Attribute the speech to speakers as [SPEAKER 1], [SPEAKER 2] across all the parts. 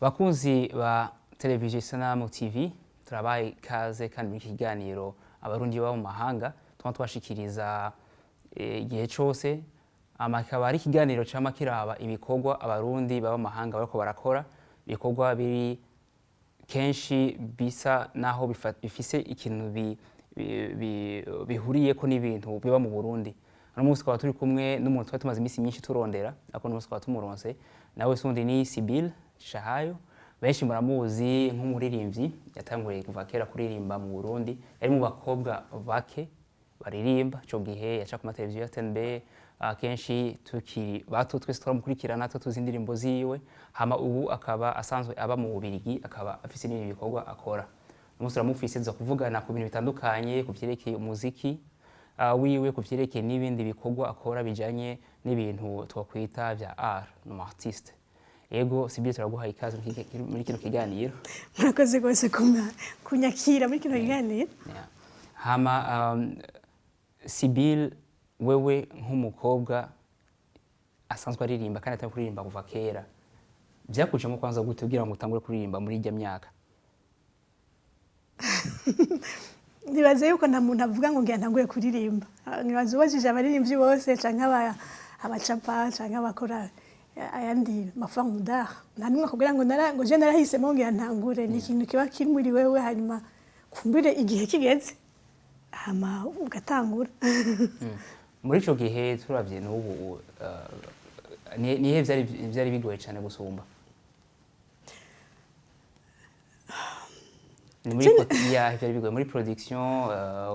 [SPEAKER 1] Bakunzi ba televiziyo Isanamu TV, turabaha ikaze kandi muri iki kiganiro Abarundi baba mu mahanga tuba tubashikiriza igihe cose. Akaba ari ikiganiro cama kiraba ibikorwa Abarundi baba mu mahanga bariko barakora, ibikorwa biri kenshi bisa naho bifise ikintu bihuriyeko n'ibintu biba mu Burundi. Uno munsi tukaba turi kumwe n'umuntu twari tumaze iminsi myinshi turondera, ariko uno munsi tukaba tumuronse. Nawe sundi ni Sibylle Cishahayo. Benshi muramuzi nk'umuririmbyi yatanguye kuva kera kuririmba mu Burundi, yari mu bakobwa bake baririmba ico gihe, yaca ku mateleviziyo ya TNB akenshi. Tukiri bato twese turamukurikirana, tuzi indirimbo ziwe. Hama ubu akaba asanzwe aba mu Bubirigi, akaba afise n'ibindi bikorwa akora. Uno munsi turamufise, tuza kuvugana ku bintu bitandukanye, ku vyerekeye umuziki wiwe, ku vyerekeye n'ibindi bikorwa akora bijanye n'ibintu twakwita vya art, ni umu artiste. Yego Sibylle, turaguhaye ikaze muri kino kiganiro.
[SPEAKER 2] Murakoze rwose kunyakira muri kino kiganiro.
[SPEAKER 1] Yeah. Hama Sibylle, wewe nk'umukobwa asanzwe aririmba kandi atari kuririmba kuva kera, byakujemo kwanza gute kugira ngo utangure kuririmba muri ijya myaka?
[SPEAKER 2] Nibaze yuko nta muntu avuga ngo ngira ntanguye kuririmba. Nibaze ubajije abaririmbyi bose canke abacapa canke abakora ayandi ma forme d'art, nta n'umwe akubwira ngo ngo je narahisemo ngira ntangure. Ni ikintu kiba kiri muri wewe, hanyuma kumbure igihe kigeze hama ugatangura.
[SPEAKER 1] Muri ico gihe turavye n'ubu, nihe vyari bigoye cane gusumba? Ni muri yahe vyari bigoye? Muri production,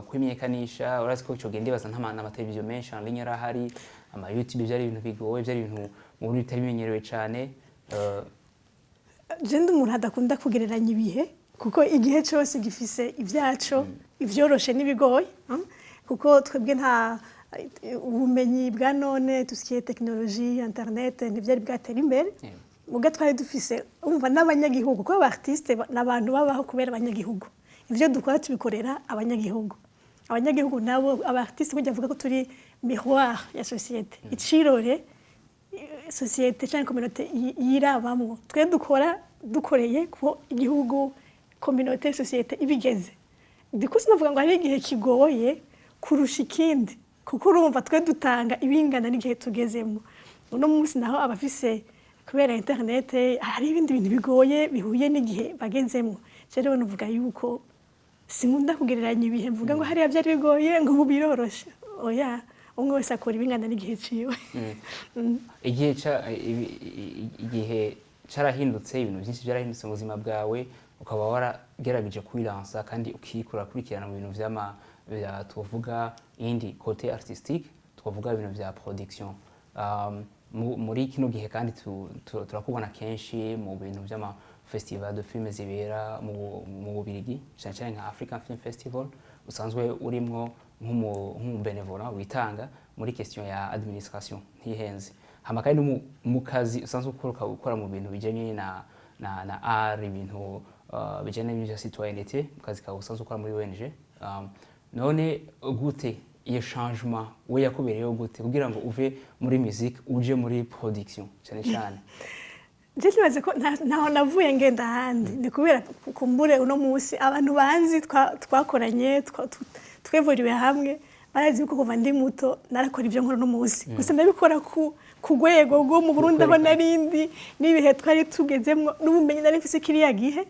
[SPEAKER 1] kwimenyekanisha? Urazi ko ico gihe ndibaza nta n'amateleviziyo menshi en ligne arahari, ama YouTube, vyari ibintu bigoye, vyari ibintu mu Burundi bitari bimenyerewe cane.
[SPEAKER 2] Je ndi umuntu adakunda kugereranya ibihe, kuko igihe cyose gifise ibyaco, ibyoroshe n'ibigoye, Kuko twebwe nta ubumenyi bwa none, tout ce qui est technologie, internet, ntivyari bwatera imbere. Muga twari dufise, umva, n'abanyagihugu, kuko aba artiste n'abantu babaho kubera abanyagihugu. Ivyo dukora tubikorera abanyagihugu. Abanyagihugu nabo, aba artiste burya avuga ko turi miroir ya société, icirore société cyangwa communauté yirabamwo. Twe dukora dukoreye ko igihugu, communauté, société ibigeze. Ndiko sinavuga ngo hari igihe kigoye kurusha ikindi, kuko urumva twe dutanga ibingana n'igihe tugezemo. Uno munsi naho abafise kubera internet hari ibindi bintu bigoye bihuye n'igihe bagezemo. Rero nuvuga yuko sinkunda kugereranya ibihe, mvuga ngo hariya byari bigoye, ngo ubu biroroshe. Oya, umwe wese akora ibingana n'igihe ciwe.
[SPEAKER 1] Igihe carahindutse, ibintu byinshi byarahindutse mu buzima bwawe, ukaba waragerageje kwilansa kandi ukikura kurikirana mu bintu vy'ama vya tuvuga iyindi côté artistique, twavuga ibintu vya production. Muri kino gihe kandi turakubona kenshi mu bintu vy'ama festival de films zibera mu Bubirigi, cyane cyane nka African Film Festival, usanzwe urimwo nk'umu bénévolat witanga muri question ya administration, ntihenze. Hama kandi no mu kazi usanzwe ukora, ukaba ukora mu bintu bijanye na art, ibintu bijanye n'ibintu vya citoyenneté, mu kazi kawe usanzwe ukora muri ONG. None gute iyo changement we yakubereyeho gute kugira ngo uve muri musique uje muri production cyane cyane?
[SPEAKER 2] Je nibaze ko ntaho navuye ngenda ahandi, ni kubera kumbure uno munsi abantu banzi twakoranye, twevuriwe hamwe, barazi ko kuva ndi muto narakora ibyo nkora uno munsi. Gusa ndabikora ku rwego rwo mu Burundi aho narindi, n'ibihe twari tugezemwo, n'ubumenyi nari mfise kiriya gihe.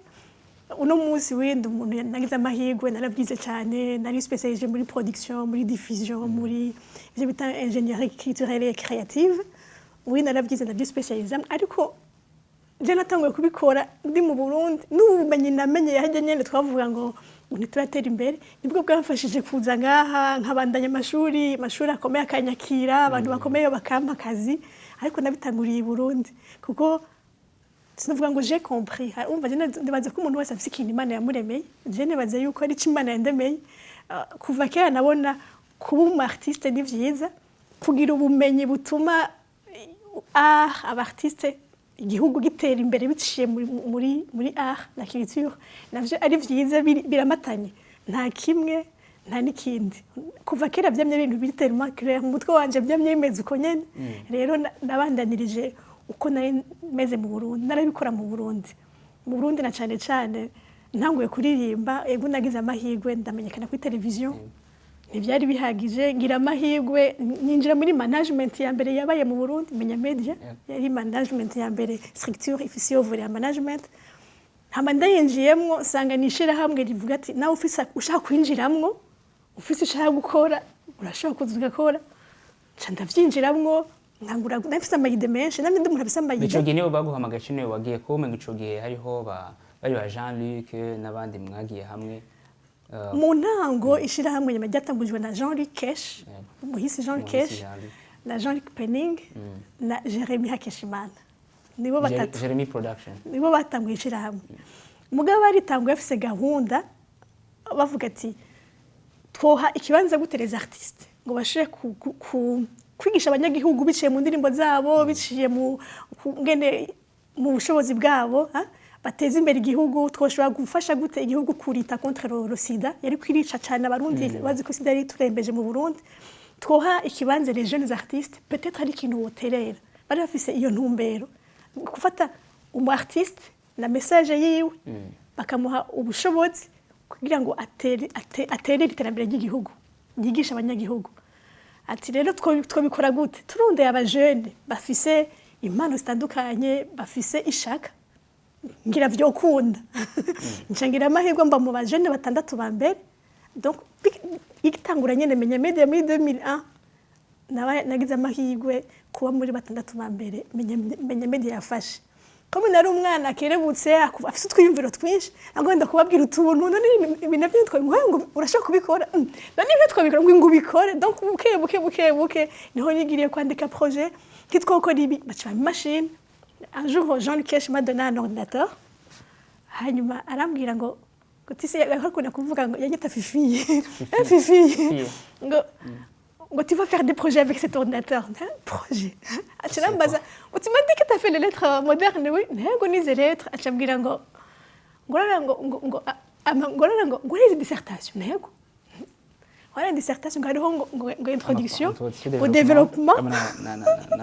[SPEAKER 2] Uno munsi wenda umuntu nagize amahirwe, narabyize cyane, nari spécialisé muri production, muri diffusion, muri ivyo bita ingénierie culturelle et créative. Oui, narabyize, ndabyispécialisé, ariko je natanguye kubikora ndi mu Burundi, n'ubumenyi namenye yahajya nyene twavuga ngo ntituratera imbere, nibwo bwamfashije kuza ngaha nkabandanya amashuri akomeye akanyakira, abantu bakomeye bakampa akazi. Ariko nabitanguriye i Burundi, kuko sinavuga ngo j'ai compris. Umva, je nibaza ko umuntu wese afise ikintu Imana yamuremeye. Je nibaza yuko ari ico Imana yandemeye. Kuva kera nabona kuba umu artiste ni vyiza, kugira ubumenyi butuma art, aba artiste, igihugu gitera imbere biciye muri art na culture, navyo ari vyiza, biramatanye, nta kimwe nta n'ikindi. Kuva kera vyamye ibintu biri tellement clair mu mutwe wanje, vyamye bimeze uko nyene. Rero nabandanirije Uko nari meze mu Burundi, narabikora mu Burundi, mu Burundi na cane cane ntanguye kuririmba. Ego, nagize amahirwe ndamenyekana kuri televiziyo, ntibyari bihagije. Ngira amahirwe ninjira muri management ya mbere yabaye mu Burundi, Menya Media. Yari management ya mbere, structure ifise iyo volet ya management. Hama ndayinjiyemwo, nsanga ni ishirahamwe rivuga ati nawe ufise ushaka kwinjiramwo, ufise ushaka gukora, urashobora kuza ugakora. Nca ndavyinjiramwo, nkangura nafise ama idées menshi, namwe ndi umuntu afise
[SPEAKER 1] Ico
[SPEAKER 2] ama idées.
[SPEAKER 1] Gihe nibo baguhamagaye, niwe wagiye kuba? Ico gihe hariho bari ba Jean Luc n'abandi mwagiye hamwe?
[SPEAKER 2] Mu ntango ishirahamwe nyuma ryatangujwe na Jean Luc Kesh, umuhisi Jean Luc
[SPEAKER 1] Umuhisi
[SPEAKER 2] Kesh,
[SPEAKER 1] Jean Luc.
[SPEAKER 2] na Jean Luc Penning na Jeremy Hakeshimana, nibo batatu.
[SPEAKER 1] Jeremy Production.
[SPEAKER 2] Nibo batanguye ishirahamwe. Mugabo baritanguye bafise gahunda, bavuga ati twoha ikibanza gute les artistes ngo bashobore kwigisha abanyagihugu biciye mu ndirimbo zabo, biciye mu ngene mu bushobozi bwabo, ha? Bateze imbere igihugu. Twoshobora gufasha gute igihugu kurita contre le sida yari kwirica cyane Abarundi? Bazi ko sida yari turembeje mu Burundi. Twoha ikibanza les jeunes artistes, peut-être ari ikintu woterera. Bari bafise iyo ntumbero, gufata umu artiste na message yiwe, bakamuha ubushobozi kugira ngo atere iterambere ry'igihugu, yigishe abanyagihugu. Ati rero twobikora gute? Turondeye abajene bafise impano zitandukanye, bafise ishaka, ngira vyokunda. Nca ngira amahirwe mba mu bajene batandatu ba mbere. Donc igitangura nyene Menya Media muri 2001, nagize amahirwe kuba muri batandatu ba mbere Menya Media yafashe. Comme nari umwana akerebutse, afise utwiyumviro twinshi, agomba kubabwira utuntu, none ibi navyo ngo urashobora kubikora? None ibyo twabikora ngo ubikore. Donc buke buke buke buke niho nigiriye kwandika projet, ntitwokora ibi, baca bampa imashini. Un jour, Jean Luc m'a donné un ordinateur, hanyuma arambwira ngo tise yakunda kuvuga ngo yanyita Fifi. Fifi.
[SPEAKER 1] Fifi.
[SPEAKER 2] Ngo tu vas faire des projets avec cet ordinateur. Hein, projet? Aca arambaza ngo tu m'as dit que tu as fait les lettres modernes? Oui, ntego nize lettres. Aca ambwira ngo rara ngo rara ngo urize dissertation? Ntego wara dissertation, ngo hariho ngo introduction, ngo développement,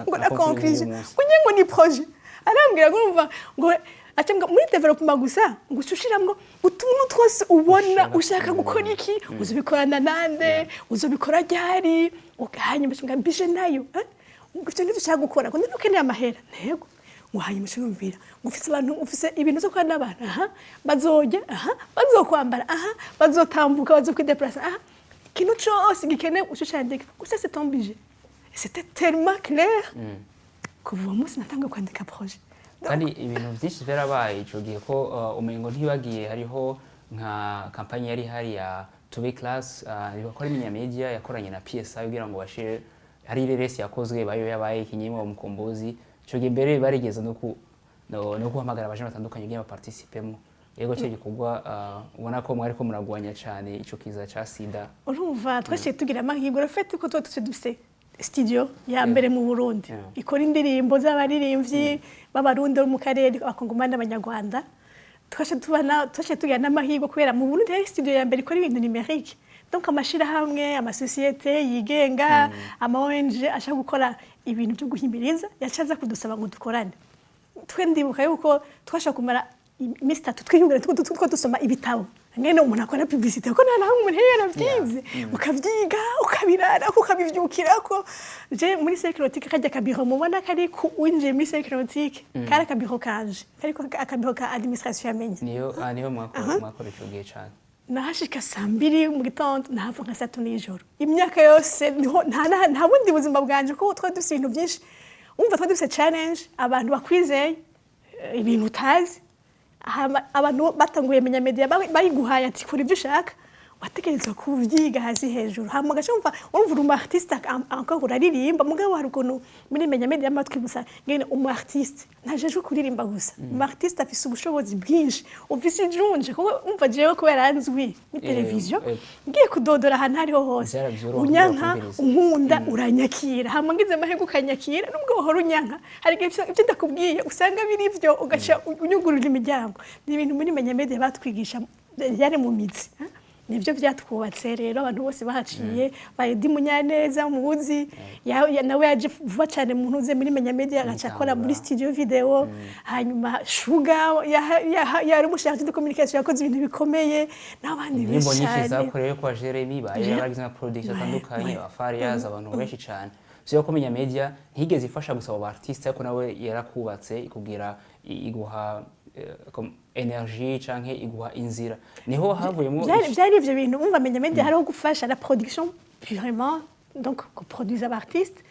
[SPEAKER 2] ngo na conclusion, ngo nye ngo ni projet. Arambwira ngo urumva ngo aca mbwira muri développement gusa ngo uca ushiramwo utuntu twose ubona ushaka gukora iki, uzobikorana nande, uzobikora ryari. Hanyuma aca mbwira budget nayo, eh? Ngo ivyo nivyo ushaka gukora, ngo none ukeneye amahera? Ntego. Ngo hanyuma uca wumvira ngo ufise abantu, ufise ibintu zo gukora n'abantu, aha bazorya, aha bazokwambara, aha bazotambuka, bazokwideplasa, aha ikintu cose gikenewe uca ucandika gusa, c'est ton budget. C'était tellement clair. Kuva uwo munsi natangiye kwandika projet.
[SPEAKER 1] Kandi ibintu byinshi byarabaye ico gihe ko umengo ntibagiye. Hariho nka kampanye yari hari ya Tube Class, ko ari Menya Media yakoranye na PSI kugira ngo bashire hari reresi yakozwe bayo yabaye ikinyimwa Umukombozi. Ico gihe mbere barigeze no guhamagara abaje batandukanye kugira baparticipemo. Yego, cyo gikorwa ubona ko mwariko muragwanya cane ico kiza ca sida.
[SPEAKER 2] Urumva twaciye tugira amahirwe urafite ko tuba tuce dufise studio ya mbere mu Burundi ikora indirimbo z'abaririmbyi b'Abarundi bo mu karere, Abakongomani n'Abanyarwanda. Twaciye tubana, twaciye tugira n'amahirwe kubera mu Burundi hari studio ya mbere ikora ibintu numérique. Donc amashirahamwe, amasosiyete yigenga, ama ONG ashaka gukora ibintu byo guhimiriza yaca aza kudusaba ngo dukorane. Twe ndibuka yuko twashaka kumara iminsi 3 twiyungura two dusoma ibitabo ngene umuntu akora publicité, kuko nta nahamwe umuntu yari yaravyize. Ukavyiga, ukabirara, ukabivyukirako. Je muri Cercle Nautique, kajya kabiro mubona kari winjiye muri Cercle Nautique, kari akabiro kanje, kariko akabiro ka administration yamenye.
[SPEAKER 1] Niyo niho mwakora ico gihe cane.
[SPEAKER 2] Nahashika saa 2 mu gitondo, nahava nka saa 3 nijoro. Imyaka yose niho, nta bundi buzima bwanje, kuko twari dufise ibintu byinshi. Umva, twari dufise challenge, abantu bakwizeye ibintu utazi. Hama abantu batanguye Menya Media bayiguhaye ati kora ibyo ushaka, watekerezwa kuvyiga hasi hejuru. Hama ugaca wumva, urumva uri umu artiste encore, uraririmba. Mugabo hari ukuntu muri Menya Media twibutsa ngene umu artiste ntajejwe kuririmba gusa. Umu artiste afise ubushobozi bwinshi, ufise ijunje, kuko umva jewe kubera nzwi ni televiziyo, ngiye kudodora ahantu hariho hose,
[SPEAKER 1] Vyaravyoroha
[SPEAKER 2] unyanka
[SPEAKER 1] kumviriza.
[SPEAKER 2] unkunda uranyakira. Hama ngize amahirwe ukanyakira, nubwo wahora unyanka, hari igihe ivyo ndakubwiye usanga biri ivyo, ugaca unyugurura imiryango. Ni ibintu muri Menya Media batwigisha, yari mu mizi, ha? Nivyo vyatwubatse. Rero abantu bose bahaciye, ba Eddy Munyaneza muzi, nawe yaje vuba cyane mu ntuze muri Menya Media, agaca akora muri studio video. Hanyuma Shuga yari umu chargé de communication, yakoze ibintu bikomeye, n'abandi
[SPEAKER 1] Indirimbo
[SPEAKER 2] benshi
[SPEAKER 1] nyinshi
[SPEAKER 2] cyane.
[SPEAKER 1] Zakorewe kwa Jeremy baye bagize na production atandukanye, ba Fariaz, abantu benshi cyane. So ko Menya Media ntigeze ifasha gusa abo artiste, ariko nawe yarakubatse, ikugira iguha comme énergie canke iguha inzira, niho havuyemo.
[SPEAKER 2] Byari ivyo bintu. Umva, Menya Media hariho gufasha la production purement, donc kuproduire aba artiste,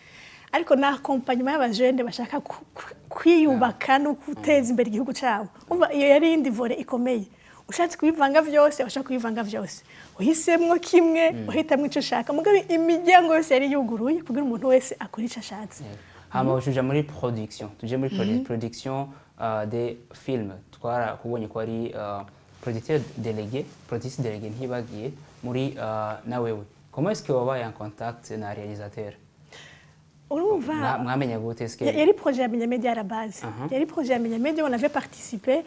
[SPEAKER 2] ariko na accompagnement y'abajene bashaka kwiyubaka no guteza imbere igihugu cyabo. Umva, iyo yari iyindi volet ikomeye. Ushatse kubivanga vyose, ushaka kubivanga vyose, uhisemwo kimwe, uhitamwo ico ushaka, mugabo imiryango yose yari yuguruye kugira umuntu wese akore ico ashatse.
[SPEAKER 1] Hama tuja muri production, tuje muri production des films. Twarakubonye ko ari producteur délégué, productrice délégué, ntibagiye muri Nawewe. Comment est-ce que wabaye en contact na réalisateur?
[SPEAKER 2] Urumva,
[SPEAKER 1] Mwamenya gute? Est-ce que
[SPEAKER 2] yari projet ya Menya Media à la base. Yari projet ya Menya Media, on avait participé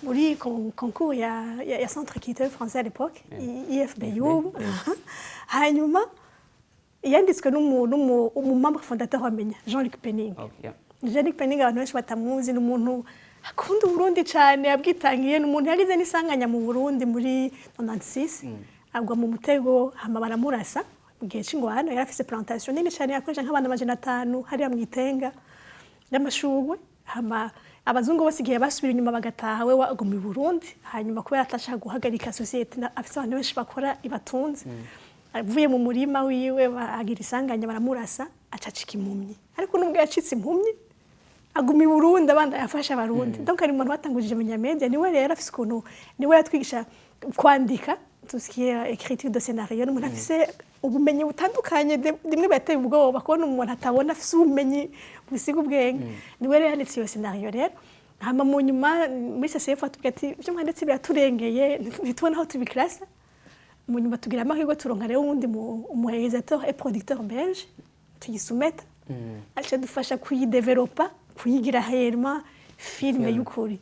[SPEAKER 2] muri concours ya Centre culturel français à l'époque, IFBU. Hanyuma yanditswe n'umu membre fondateur wa Menya, Jean-Luc Penning. Jean-Luc Penning, abantu benshi batamuzi, ni umuntu akunda Uburundi cyane, yabwitangiye. Ni umuntu yagize n'isanganya mu Burundi muri 96, agwa mu mutego, hama baramurasa mu gihe c'ingwano. Yari afise plantation nini cyane, yakoresha nk'abana 500 hariya mu Itenga y'amashugwe. Hama abazungu bose igihe basubira inyuma bagataha, we waguma i Burundi. Hanyuma kubera atashaka guhagarika société, afise abantu benshi bakora ibatunze, avuye mu murima wiwe agira isanganya, baramurasa, acacika impumyi. Ariko nubwo yacitse impumyi, aguma i Burundi, abandi yafasha Abarundi. Donc ari umuntu watangujije Menya Media. Niwe rero afise ukuntu, niwe yatwigisha kwandika tout ce qui est écriture de scénario. Ni umuntu afise ubumenyi butandukanye, rimwe birateye ubwoba kubona umuntu atabona afise ubumenyi busiga ubwenge. Niwe rero yanditse iyo scénario. Rero hama mu nyuma muri CCF atubwira ati: "Ibyo mwanditse biraturengeye, ntitubona aho tubiklasa." Mu nyuma tugira amahirwe turonka rero uwundi umu réalisateur et producteur belge, tuyisumeta, aca dufasha kuyidevelopa, kuyigira réellement film y'ukuri.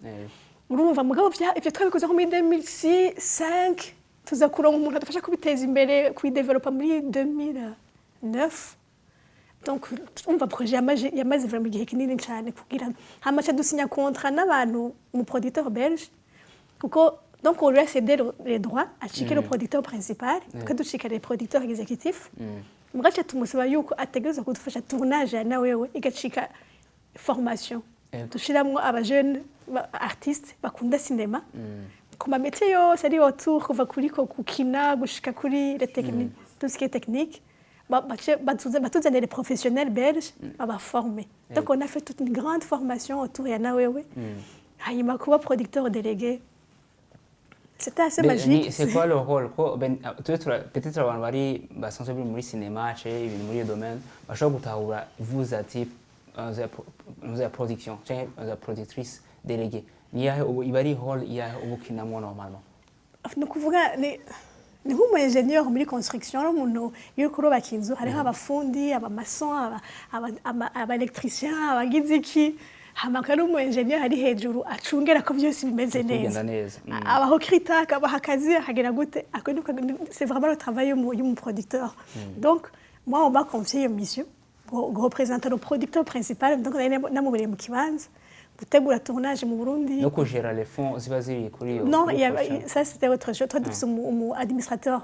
[SPEAKER 2] Urumva, mugabo ivyo twabikoze nko muri 2006, 5, tuza kuronka umuntu adufasha kubiteza imbere, kuyidevelopa muri 2009. Donc umva, projet yamaze vraiment igihe kinini cyane kugira. Hama ca dusinya contrat n'abantu, umu producteur belge, kuko donc on lui a cédé les droits, acike le producteur principal, twe ducika les producteurs exécutifs. Mugace tumusaba yuko ategerezwa kudufasha tournage ya Nawewe igacika formation, dushiramwo abajene artiste bakunda cinéma ku ma métier yose ari autour, kuva kuri ko gukina gushika kuri les techniques, tout ce qui est technique. Batuzanire les professionnels belges babaforme. Donc on a fait toute une grande formation autour ya Nawewe. Hanyuma kuba producteur délégué, c'était assez magique.
[SPEAKER 1] C'est quoi le rôle ko ben peut-être abantu bari basanzwe biri muri cinéma ce ibintu muri iyo domaine bashobora gutahura vous ati za production canke za productrice déléguée, niyahe ubu iba ari rôle iyahe uba ukinamwo normalement?
[SPEAKER 2] Ni ukuvuga ni nk'umu ingénieur muri construction. Ari umuntu iyo uriko urubaka inzu, hariho abafundi, abamason, aba électricien, abagize iki. Hama akaba ari umu ingénieur ari hejuru acungera ko byose bimeze
[SPEAKER 1] Bigenda
[SPEAKER 2] neza.
[SPEAKER 1] Neza.
[SPEAKER 2] Abaho kirita, akabaha akazi, akagera gute. Ako c'est vraiment le travail y'umu producteur. Donc moi, on m'a confié iyo mission représenter le producteur principal. Donc nari namubereye mu kibanza gutegura tournage mu Burundi.
[SPEAKER 1] No kugera les fonds ziba ziri kuri iyo
[SPEAKER 2] Non,
[SPEAKER 1] kuri
[SPEAKER 2] il y avait,
[SPEAKER 1] production.
[SPEAKER 2] Ça c'était autre chose. Toi, dufise umu administrateur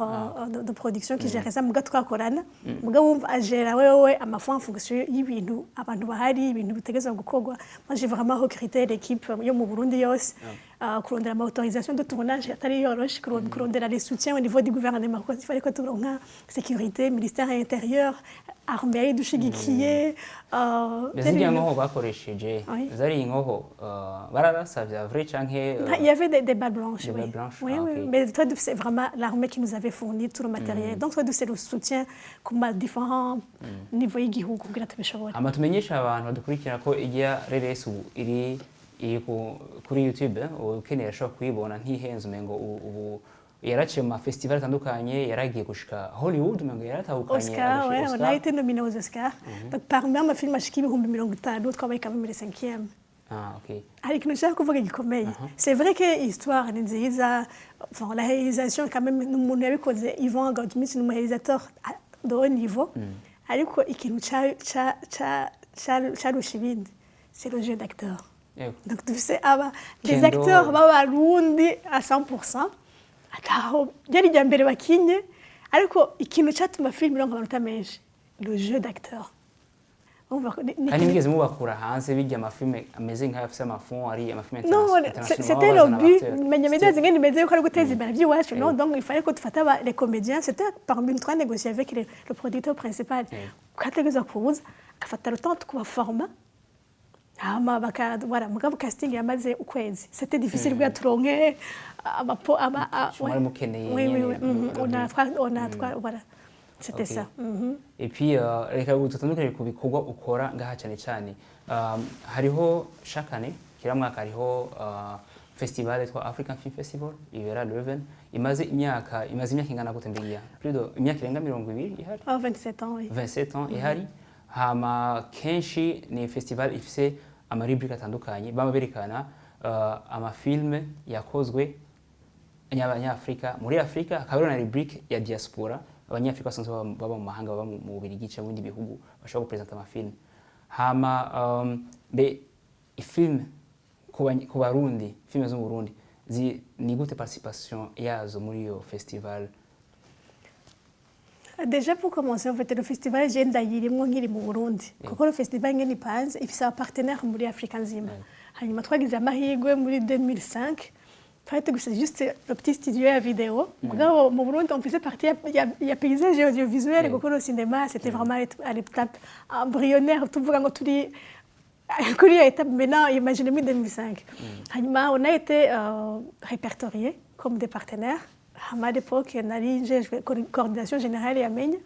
[SPEAKER 2] de production qui gérait ça, muga twakorana. Muga wumva agera wewe ama fonds en fonction y'ibintu, abantu bahari, ibintu bitegerezwa gukorwa. Moi, j'ai vraiment recruté l'équipe yo mu Burundi yose. Kurondera ama autorisation de tournage atari yoroshe, kurondera les soutiens au niveau du gouvernement, kuko il fallait ko turonka sécurité, ministère intérieur, armée idushigikiye.
[SPEAKER 1] Ziriya nkoho bakoresheje, zari inkoho bararasa vya vrai canke
[SPEAKER 2] Il y avait des balles blanches,
[SPEAKER 1] Des
[SPEAKER 2] oui.
[SPEAKER 1] balles blanches,
[SPEAKER 2] Oui,
[SPEAKER 1] ah,
[SPEAKER 2] oui.
[SPEAKER 1] ok.
[SPEAKER 2] Mais toi, c'est vraiment l'armée qui nous avait fourni tout le matériel. Donc, toi, c'est le soutien ku ma différents niveaux y'igihugu kugira tubishobore.
[SPEAKER 1] Hama tumenyesha abantu badukurikira ko ijya reresi ubu iri kuri YouTube, ukeneye ashobora kuyibona, ntihenze. Umengo ubu yaraciye mu mafestival atandukanye, yaragiye gushika Hollywood, umengo yaratahukanye
[SPEAKER 2] Oscar,
[SPEAKER 1] agashimwe
[SPEAKER 2] ouais, on
[SPEAKER 1] Oscar.
[SPEAKER 2] a été nominé aux Oscars. Donc, parmi amafilms ashika 50.000, twabaye quand même les cinquième.
[SPEAKER 1] Ah, okay.
[SPEAKER 2] Hari ikintu nshaka kuvuga gikomeye. C'est vrai que histoire ni nziza, enfin, la réalisation quand même ni umuntu yabikoze, Ivan Gaudimis, ni umuréalisateur de haut niveau, ariko ikintu carusha ibindi, c'est le jeu d'acteur. Donc dufise aba des
[SPEAKER 1] Kendo.
[SPEAKER 2] acteurs b'Abarundi à 100%, ataho ryari irya mbere bakinye, ariko ikintu catuma film ironka amanota menshi, le jeu d'acteur. Urumva ko
[SPEAKER 1] Kandi mwigeze mubakura hanze bijya amafilme ameze nk'ayafise amafonds, ari amafilme
[SPEAKER 2] Non,
[SPEAKER 1] international,
[SPEAKER 2] c'était le
[SPEAKER 1] bazana
[SPEAKER 2] but.
[SPEAKER 1] aba acteurs.
[SPEAKER 2] Menya médias zingine imeze yuko ari guteza imbere iby'iwacu. Non,
[SPEAKER 1] Eh.
[SPEAKER 2] donc il fallait ko dufata les comédiens. C'était parmi nous trois négocier avec le producteur principal. Ukategereza kuza agafata le temps kubaforma, hama baka, voilà. Mugabo casting yamaze ukwezi. C'était difficile kugira turonke abapo aba
[SPEAKER 1] Ico mwari mukeneye
[SPEAKER 2] Oui,
[SPEAKER 1] nyene,
[SPEAKER 2] oui. On a
[SPEAKER 1] le
[SPEAKER 2] trois, on a trois, voilà. C'était
[SPEAKER 1] Ok.
[SPEAKER 2] ça.
[SPEAKER 1] Et puis reka ubu tutandukanye ku bikorwa ukora ngaha cyane cyane. Hariho chaque année, kila mwaka hariho festival yitwa African Film Festival ibera Leuven, imaze imyaka ingana gute mbigiya? Plus de imyaka irenga 20 ihari.
[SPEAKER 2] Oh, 27 ans, oui.
[SPEAKER 1] 27 ans ihari. Hama kenshi ni festival ifise amarubriques atandukanye, bama berekana amafilme yakozwe y'Abanyafrika muri Afrika, hakaba hariho na rubrique ya diaspora, Abanyafrika basanzwe baba mu mahanga, baba mu Bubiligi cyangwa mu bindi bihugu, bashobora gupresenta amafilme. Hama mbe ifilme ku Barundi, filme zo mu Burundi ni gute participation yazo muri iyo festival?
[SPEAKER 2] Déjà, pour commencer, en fait, le festival je ndayirimwo nkiri mu Burundi. Kuko le festival ngene ipanze, ifise aba partenaire muri Afrika nzima. Hanyuma twagize amahirwe muri 2005, twari tuguse juste le petit studio ya vidéo. Mugabo mu Burundi, on faisait partie ya paysage audiovisuel, kuko le cinéma, c'était vraiment à l'étape embryonnaire, tuvuga ngo turi kuri iyo étape. Maintenant, imaginez muri 2005. Hanyuma on a été répertoriés comme des partenaires. Hama à l'époque nari njejwe coordination générale ya Menya.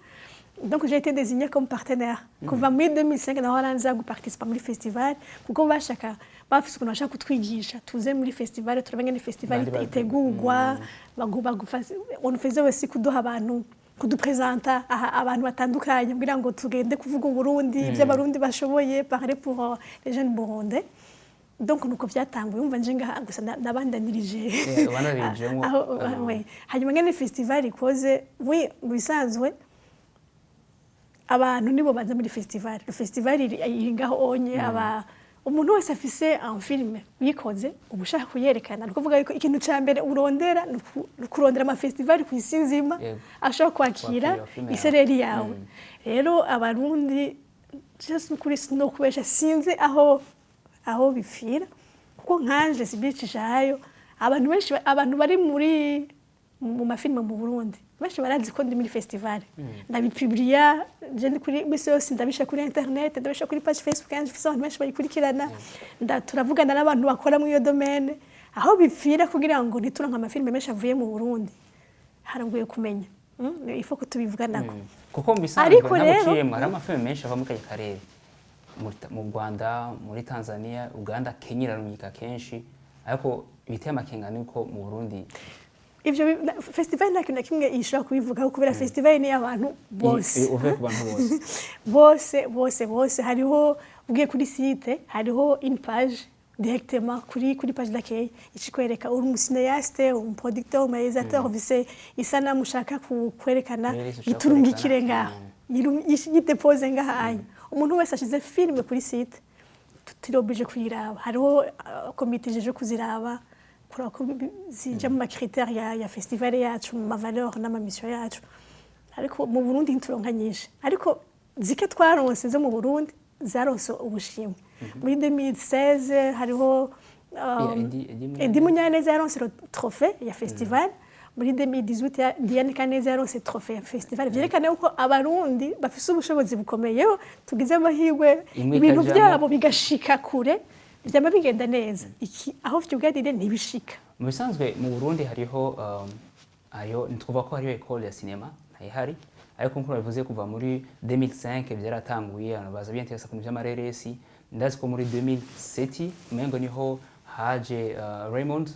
[SPEAKER 2] Donc j'ai été désignée comme partenaire. Kuva muri 2005 naho nza guparticipa muri festival, kuko bashaka, bafise ukuntu bashaka kutwigisha tuze muri festival, turabe ngene festival
[SPEAKER 1] Bandi
[SPEAKER 2] itegurwa, on faisait aussi kuduha abantu, kudupresenta aha abantu batandukanye kugira ngo tugende kuvuga Uburundi, ibyo Abarundi bashoboye, parler pour les jeunes burundais. Donc nuko byatanguye. Umva, nje ngaha gusa nabandanirije.
[SPEAKER 1] Wanarijemwo,
[SPEAKER 2] aho ouais. Hanyuma ngene festival ikoze, oui, mu bisanzwe abantu nibo baza muri festival. Le festival iri ngaho onye aba umuntu wese afise un film yikoze uba ushaka kuyerekana. Ni ukuvuga yuko ikintu ca mbere urondera ni ukurondera amafestival ku isi nzima ashobora kwakira
[SPEAKER 1] kwakira filime yawe.
[SPEAKER 2] Isereri yawe. Rero Abarundi, just kuri no kubesha, sinzi aho bipfira, kuko nkanje sibicishayo abantu benshi, abantu bari mu mafilime mu Burundi benshi barazi ko ndi muri festival, ndabipubliya je ndi kuri misi yose, ndabisha kuri internet, ndabisha kuri page Facebook yanje, mfise abantu benshi bayikurikirana, turavugana n'abantu bakora muri iyo domaine. Aho bipfira kugira ngo ntituronke amafilime menshi avuye mu Burundi haragoye kumenya. Il faut ko tubivuganako.
[SPEAKER 1] Kuko mu bisanzwe
[SPEAKER 2] Ariko
[SPEAKER 1] ntabwo
[SPEAKER 2] rero
[SPEAKER 1] uciyemwo, hari amafilme menshi ava muri kariya karere, mu Rwanda, muri Tanzania, Uganda, Kenya irarumika kenshi, ariko ibiteye amakenga ni uko mu Burundi
[SPEAKER 2] ivyo festival nta kintu na kimwe ishobora kubivugaho, kubera festival ni iy'abantu bose.
[SPEAKER 1] Uvuye ku bantu bose.
[SPEAKER 2] Bose, bose, bose. Hariho, ugiye kuri site, hariho une page directement kuri page d'accueil ikikwereka uri umucinéaste, umuproducteur, umuréalisateur, ufise isanamu ushaka kwerekana,
[SPEAKER 1] Rero ushaka
[SPEAKER 2] yiturungikire
[SPEAKER 1] kwerekana.
[SPEAKER 2] ngaha, yidepose ngaha. Anya umuntu wese ashize film kuri site, turi obligé kuyiraba. Hariho komite ijeje kuziraba, kuraba ko zija mu macritères ya festival yacu, mu mavaleurs n'amamissions yacu. Ariko mu Burundi ntituronka nyinshi, ariko zike twaronse zo mu Burundi zaronse ubushimwe muri 2016. Hariho
[SPEAKER 1] Eddy
[SPEAKER 2] Eddy Munyaneza yaronse le trophée ya festival muri 2018, Diane Kaneza yaronse trophée ya festival. Vyerekana yuko Abarundi bafise ubushobozi bukomeye. Iyo tugize amahirwe
[SPEAKER 1] imwe
[SPEAKER 2] ibintu
[SPEAKER 1] ikajamwo.
[SPEAKER 2] Byabo bigashika kure, vyama bigenda neza. Iki aho vyugarire ntibishika.
[SPEAKER 1] Mu bisanzwe mu Burundi hariho, ntitwuva ko hariho école ya cinéma, ntayihari, ariko nkuko babivuze, kuva muri 2005 byaratanguye, abantu baza biyenteresa ku bintu vy'amareresi. Ndazi ko muri 2007 umengo niho haje Raymond,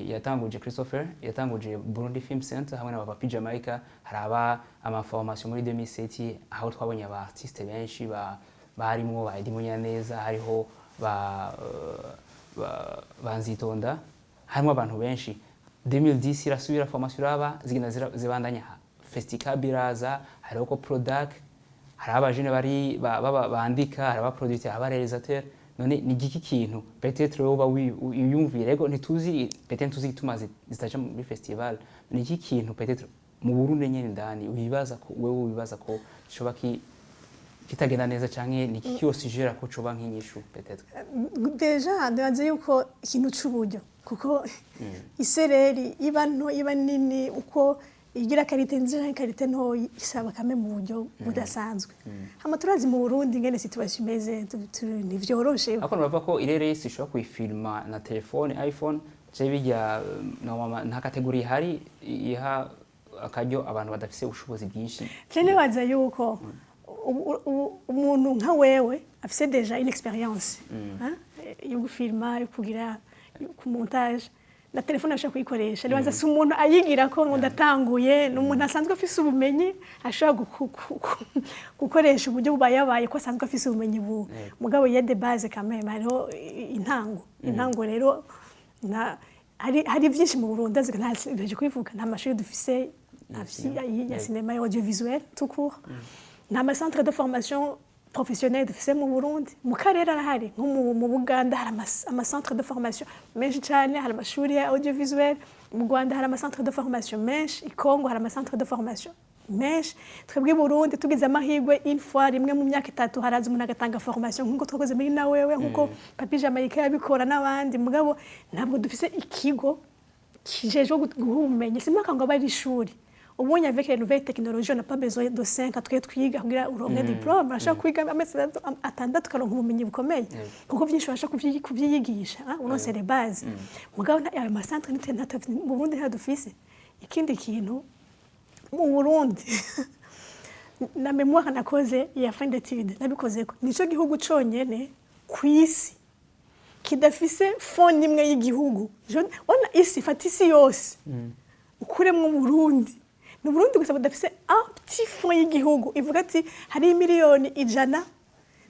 [SPEAKER 1] yatanguje, Christopher yatanguje Burundi Film Center hamwe na Papi Jamaica, haraba amaformation muri 2007, aho twabonye aba artiste benshi barimwo ba Eddy Munyaneza, hariho ba Nzitonda, harimo abantu benshi. 2010 irasubira, formation iraba, zigenda zibandanya, Festicab iraza, hariho ko Prodac, hari abajene bari bandika, hari abaproducteur, hari abaréalisateur. None ni igiki kintu peut-être wowe uba wiyumvira? Ego, ntituzi, peut-être ntuzi igituma zitaja muri festival. Ni iki kintu peut-être mu Burundi nyene indani wibaza ko, wewe wibaza ko coba kitagenda neza, canke ni iki wosuggéra ko coba nk'inyishu peut-être?
[SPEAKER 2] Déjà ndibaza yuko ikintu c'uburyo, kuko isereri iba nto, iba nini, uko igira qualité nziza canke qualité ntoyi, isaba kame mu buryo budasanzwe. Hama turazi mu Burundi ingene situation imeze, ntivyoroshe.
[SPEAKER 1] Ariko bavuga ko ireresi ishobora kuyifilma na telefone iPhone canke bijya normalement, nta catégorie ihari iha akaryo abantu badafise ubushobozi bwinshi.
[SPEAKER 2] Je nibaza yuko umuntu nka wewe afise déjà une expérience, hein, yo gufilma, yo kugira, yo ku montage, na telefone ashobora kuyikoresha. Nibaza si umuntu ayigira ko ngo ndatanguye, ni umuntu asanzwe afise ubumenyi, ashobora gukoresha uburyo bubayabaye ko asanzwe afise ubumenyi bu mugabo ya de base quand même hariho intango. Intango rero na hari byinshi mu Burundi azi nta ntaje kubivuga, nta mashuri dufise ya cinéma et audiovisuel tout court, nta ma centre de formation professionnelle dufise mu Burundi. Mu karere arahari, nko mu Buganda hari ama centre de formation menshi cyane, hari amashuri ya audiovisuel. Mu Rwanda hari ama centre de formation menshi, i Congo hari ama centre de formation menshi. Twebwe i Burundi tugize amahirwe, une fois, rimwe mu myaka 3, haraza umuntu agatanga formation nk'uko twakoze muri Nawewe, nk'uko Papi Jamaica yabikora n'abandi. Mugabo ntabwo dufise ikigo kijejwe guha ubumenyi. Simpaka ngo abe ari ishuri. Ubonye, avec les nouvelles technologies, on n'a pas besoin de 5 ans twe twiga kugira uronke diplôme. Urashobora kwiga amezi 6 ukaronka ubumenyi bukomeye, kuko byinshi ubasha kuvyiyigisha, uronse les bases. Mugabo ayo macentre mu Burundi ntayo dufise. Ikindi kintu, mu Burundi, na mémoire nakoze ya fin d'étude nabikozeko, nico gihugu conyene ku isi kidafise fonds imwe y'igihugu. Wana isi, fata isi yose ukuremwo Burundi, ni Burundi gusa budafise un petit fonds y'igihugu ivuga ati hari 100 miliyoni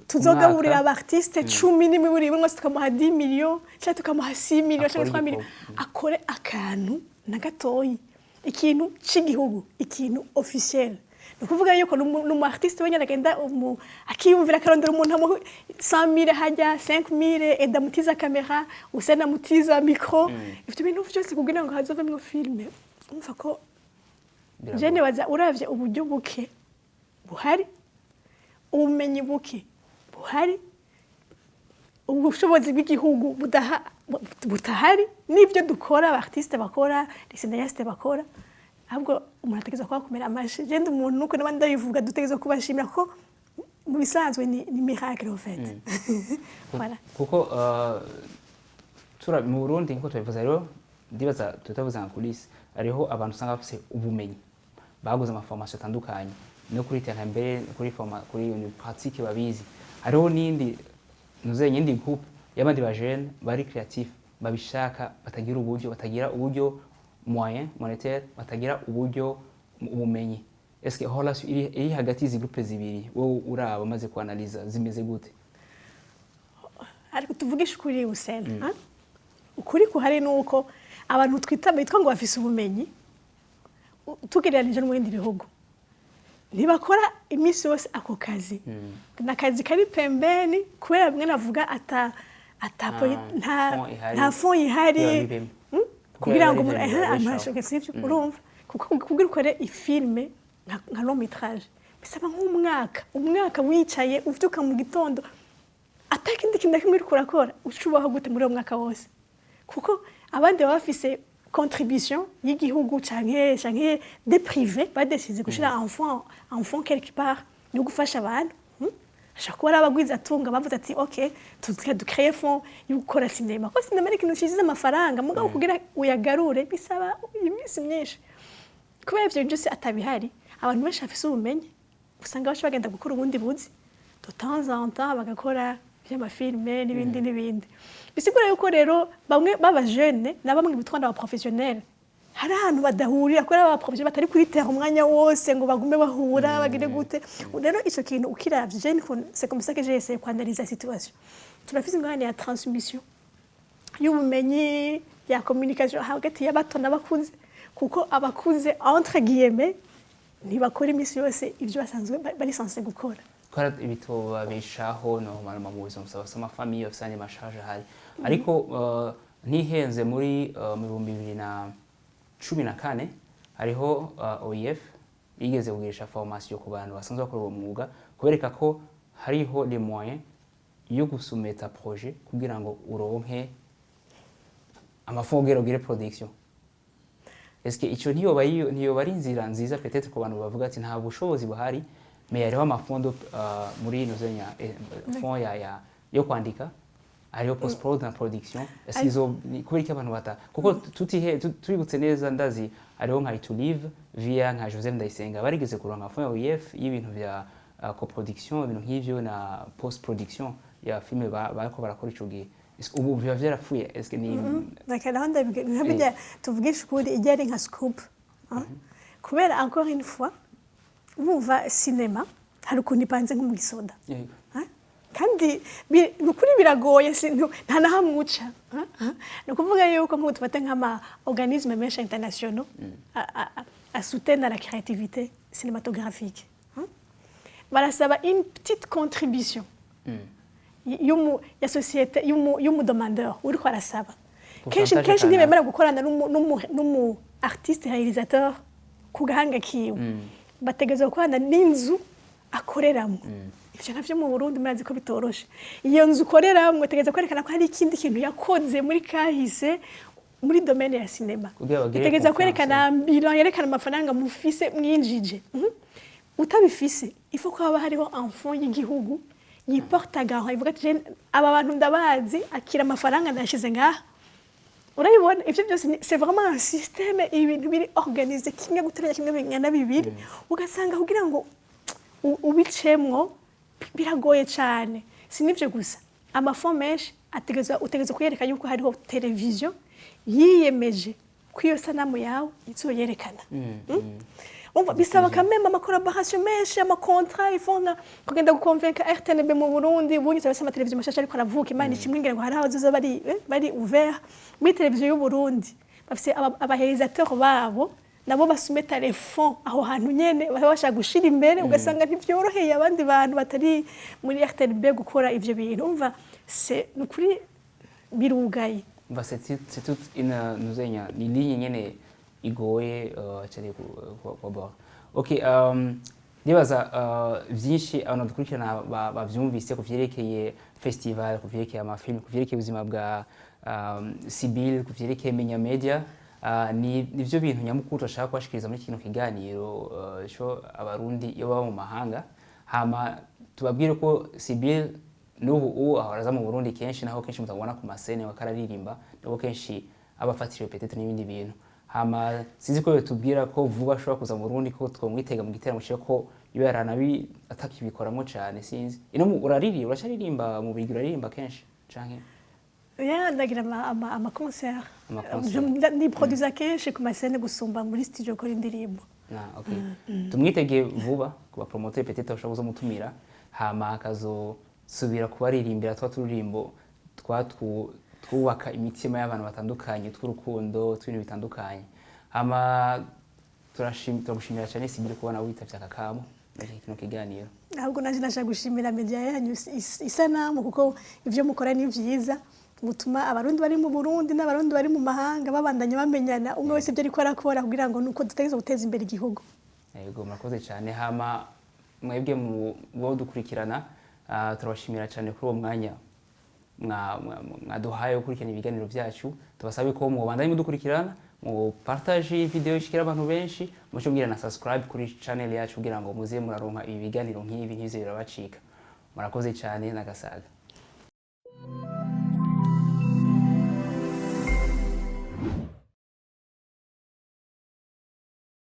[SPEAKER 2] tuzogaburira
[SPEAKER 1] Umwaka.
[SPEAKER 2] aba artiste 10 n'imiburi buri mwese, tukamuha 10 millions cyangwa tukamuha 6 millions cyangwa
[SPEAKER 1] Akore
[SPEAKER 2] 3 millions,
[SPEAKER 1] igikorwa.
[SPEAKER 2] akore akantu na gatoyi, ikintu cy'igihugu, ikintu officiel. Ni ukuvuga yuko n'umu artiste wenyine agenda akiyumvira, akarondera umuntu amuha 100 mille, hajya 5 mille, eda mutiza kamera, usena mutiza micro, ivyo bintu vyose kugira ngo hazovemwo filme. Umva ko je nibaza, uravye uburyo buke buhari, ubumenyi buke buhari, ubushobozi bw'igihugu butahari, n'ibyo dukora, aba artiste bakora, les cinéastes bakora, ahubwo umuntu ategerezwa kubakomera amashi. Genda umuntu nuko n'abandi ndabivuga, dutegerezwa kubashimira ko mu bisanzwe ni miracle en fait. Voilà.
[SPEAKER 1] Kuko mu Burundi, nkuko tubivuze rero, ndibaza tutavuze nka kulisi, hariho abantu usanga bafise ubumenyi, baguze amaformation atandukanye no kuri terambere, kuri forma, kuri pratique babizi. Hariho n'indi nuze, yindi groupe y'abandi ba jeune bari créatif, babishaka, batagira uburyo, batagira uburyo moyen monétaire, batagira uburyo, ubumenyi. Est-ce que relation iri hagati y'izi groupe zibiri, wowe uraba umaze kuanalysa, zimeze gute?
[SPEAKER 2] Ariko tuvugishe ukuri, Hussein, ukuri kuhari ni uko abantu twita, bitwa ngo bafise ubumenyi, tugereranije no mu bindi bihugu, ntibakora iminsi yose ako kazi. Ni akazi kari pembeni, kubera bimwe navuga ata
[SPEAKER 1] Nta fonds ihari.
[SPEAKER 2] Nta fonds ihari.
[SPEAKER 1] Kugira bibemo.
[SPEAKER 2] Kugira ngo
[SPEAKER 1] Kugira
[SPEAKER 2] umuntu
[SPEAKER 1] bibemo,
[SPEAKER 2] amashoke, sivyo? Urumva, kuko kugira ukore ifilme nka long métrage bisaba nk'umwaka, umwaka wicaye, uvyuka mu gitondo, atakindi kintu na kimwe uriko urakora. Ucubaho gute muri uwo mwaka wose? Kuko abandi baba bafise contribution y'igihugu canke des privés badécidé gushira un fonds quelque part yo gufasha abantu, Ashobora kuba ari abagwizatunga bavuze ati: "Ok, tuze ducréer fonds yo gukora cinéma", kuko cinéma ari ikintu cinjiza amafaranga, mugabo kugira uyagarure bisaba iminsi myinshi. Kubera ivyo byose atabihari, abantu benshi bafise ubumenyi usanga baca bagenda gukora ubundi buzi de temps en temps, bagakora by'amafilme n'ibindi n'ibindi. Bisigura yuko rero bamwe baba jeune na bamwe bitwa n'aba professionnel, hari ahantu badahurira, kubera aba professionnel batari kuri terrain umwanya wose ngo bagume bahura bagire gute. Rero ico kintu ukiravye, je c'est comme ça que j'ai essayé kuanalyser la situation. Turafise ingorane ya transmission y'ubumenyi, ya communication hagati y'abato n'abakuze, kuko abakuze, entre guillemets, ntibakora iminsi yose ibyo basanzwe bari censés gukora.
[SPEAKER 1] Gukora ibitobabeshaho normalement mu buzima busaba, bafise ama familles, bafise andi ma charges ahari. Ariko ntihenze, muri mu 2014 hariho OIF yigeze kugirisha formation ku bantu basanzwe bakora uwo mwuga, kubereka ko hariho les moyens yo gusumeta projet kugira ngo uronke amafonds kugira ugire production. Est-ce que ico ntiyoba ari inzira nziza, peut-être ku bantu bavuga ati nta bushobozi buhari, mais hariho ama fonds muri nuzenya fonds ya yo kwandika, hariho post prod na production? Est-ce izo kubera iki abantu bata kuko tutihe tubibutse neza, ndazi hariho nka To Live via nka Joseph Ndayisenga barigeze kuronka fonds ya OIF y'ibintu vya coproduction, ibintu nk'ivyo na post production ya filme bariko barakora ico gihe. Est-ce que ubu biba vyarapfuye? Est-ce que ni
[SPEAKER 2] Reka naho ndabijya, tuvugishe ukuri, ijya ari nka scoop, hein? Kubera encore une fois, wumva cinéma hari ukuntu ipanze nko mu gisoda. Hein? Kandi ni ukuri biragoye, nta na hamwe uca, hein? Hein? Ni ukuvuga yuko nk'ubu tufate nk'ama organisme menshi internationaux asoutena la créativité cinématographique, hein? Barasaba une petite contribution ya société y'umu demandeur uriko arasaba. Kenshi
[SPEAKER 1] Pourcentage
[SPEAKER 2] kenshi
[SPEAKER 1] kanaka.
[SPEAKER 2] ntibemera gukorana n'umu artiste réalisateur ku gahanga kiwe, bategerezwa gukorana n'inzu akoreramo. Ivyo navyo mu Burundi murazi ko bitoroshe. Iyo nzu ukoreramwo itegereza kwerekana ko hari ikindi kintu yakoze muri kahise muri domaine ya cinéma.
[SPEAKER 1] Kugira bagire
[SPEAKER 2] Itegereza
[SPEAKER 1] confiance.
[SPEAKER 2] kwerekana bilan yerekana amafaranga mufise mwinjije. Utabifise, il faut ko haba hariho un fonds y'igihugu yiporta garant, ivuga ati: "Aba bantu ndabazi, akira amafaranga ndayashize ngaha." Urabibona, ivyo byose c'est vraiment un système, ibintu biri organisé, kimwe guteranya kimwe bingana bibiri. Ugasanga kugira ngo ubicemwo biragoye cyane. Si n'ivyo gusa, ama fonds menshi ategerezwa, utegerezwa kuyereka yuko hariho televiziyo yiyemeje ko iyo sanamu yawe izoyerekana. Umva, bisaba quand même ama collaboration menshi, ama contrat ifona kugenda gukonvenka RTNB mu Burundi. Ubundi turafise amateleviziyo mashasha ariko aravuka, Imana ishimwe, ngira ngo hari aho bazoza bari ouvert muri televiziyo y'u Burundi. Bafise aba réalisateur babo, nabo basumeta les fonds aho hantu nyene baba bashaka gushira imbere. Ugasanga ntivyoroheye abandi bantu batari muri RTNB gukora ivyo bintu. Umva, c'est nukuri birugaye.
[SPEAKER 1] Umva, c'est toute une nuzenya ni ligne nyene igoye cyane ku. Okay, ndibaza vyinshi abantu dukurikirana bavyumvise ku vyerekeye festival, ku vyerekeye amafilm, ku vyerekeye ubuzima bwa Sibylle, ku vyerekeye Menya Media. Ni nivyo bintu nyamukuru turashaka kubashikiriza muri kino kiganiro co Abarundi iyo baba mu mahanga. Hama tubabwire ko Sibylle n'ubu ubu ahora aza mu Burundi kenshi, naho kenshi mutabona ku ma scènes bakararirimba, nabo kenshi aba afatiriwe peut-être n'ibindi bintu. Hama sinzi ko yotubwira ko vuba ashobora kuza mu Burundi, ko twamwitega mu giteramo ciwe, ko iba yaranabi atakibikoramwo cane. Sinzi ino uraririmba, uracaririmba mu Bubiligi? Uraririmba kenshi canke?
[SPEAKER 2] Ya, ndagira ama concert.
[SPEAKER 1] Ama concert.
[SPEAKER 2] Niproduza kenshi ku ma scènes gusumba muri studio gukora indirimbo.
[SPEAKER 1] Ah, okay. Tumwitege vuba ku ba promoteur, peut-être bashobora kuzomutumira, hama akazosubira kubaririmbira twa turirimbo twubaka imitima y'abantu batandukanye, tw'urukundo, tw'ibintu bitandukanye. Hama turagushimira cyane, Sibylle, kubona witavye aka kamo muri kino kiganiro.
[SPEAKER 2] Ahubwo naje nashaka gushimira media yanyu Isanamu, kuko ivyo mukora ni vyiza, butuma Abarundi bari mu Burundi n'Abarundi bari mu mahanga babandanya bamenyana, umwe wese ibyo ariko arakora, kugira ngo nuko dutegerezwa guteza imbere igihugu.
[SPEAKER 1] Yego, murakoze cyane. Hama mwebwe mu bo dukurikirana, turabashimira cyane kuri uwo mwanya mwaduhaye gukurikirana ibiganiro byacu. Tubasabe ko mubandanye mudukurikirana, mu partage video ishikira abantu benshi, muce mugira na subscribe kuri channel yacu kugira ngo muze muraronka ibi biganiro nk'ibi ntibize birabacika. Murakoze cyane, nagasaga.